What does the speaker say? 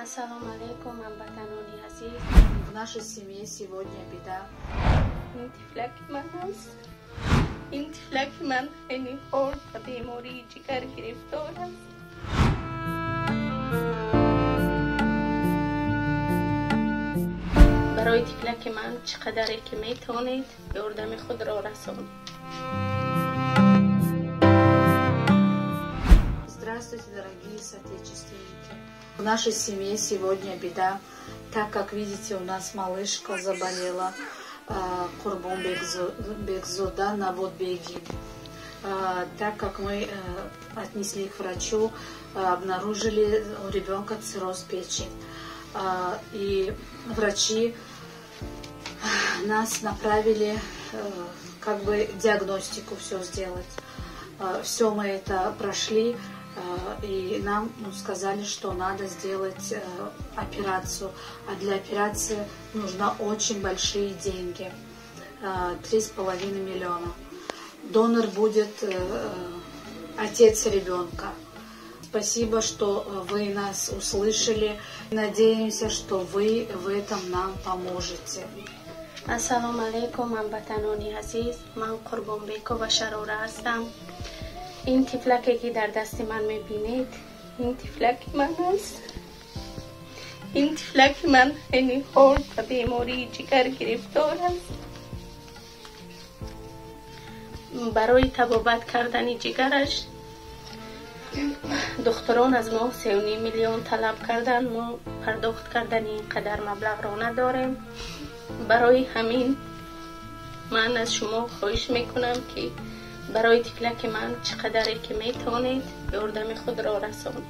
Ассалому алайкум, ҳамватанони азиз. В нашей семье сегодня беда. Ин тифлаки ман аст. Ин тифлаки ман хеле хурд ба бемории ҷигар гирифтор аст. Барои тифлаки ман чӣ қадаре ки метавонед, ёрдами худро расонед. Здравствуйте, дорогие соотечественники. В нашей семье сегодня беда, так как, видите, у нас малышка заболела, Курбон Бекзода Наводбеги. Так как мы отнесли к врачу, обнаружили у ребенка цирроз печени. И врачи нас направили как бы диагностику все сделать. Все мы это прошли, и нам сказали, что надо сделать операцию. А для операции нужно очень большие деньги, 3,5 миллиона. Донор будет отец ребенка. Спасибо, что вы нас услышали. Надеемся, что вы в этом нам поможете. Ассалому алайкум, ҳамватанони азиз. Ман Қурбонбекова Шарора ҳастам. Ин тифлаке ки дар дасти ман мебинед, ин тифлаки ман аст. Ин тифлаки ман хеле хурд ба бемории ҷигар гирифтор аст. Барои табобат кардани ҷигараш духтурон аз мо 3,5 миллион талаб карданд. Мо пардохт кардани ин қадар маблағро надорем. Барои ҳамин ман аз шумо хоҳиш мекунам, ки барои тифлаки ман чӣ қадаре ки метавонед, ёрдами худро расонед.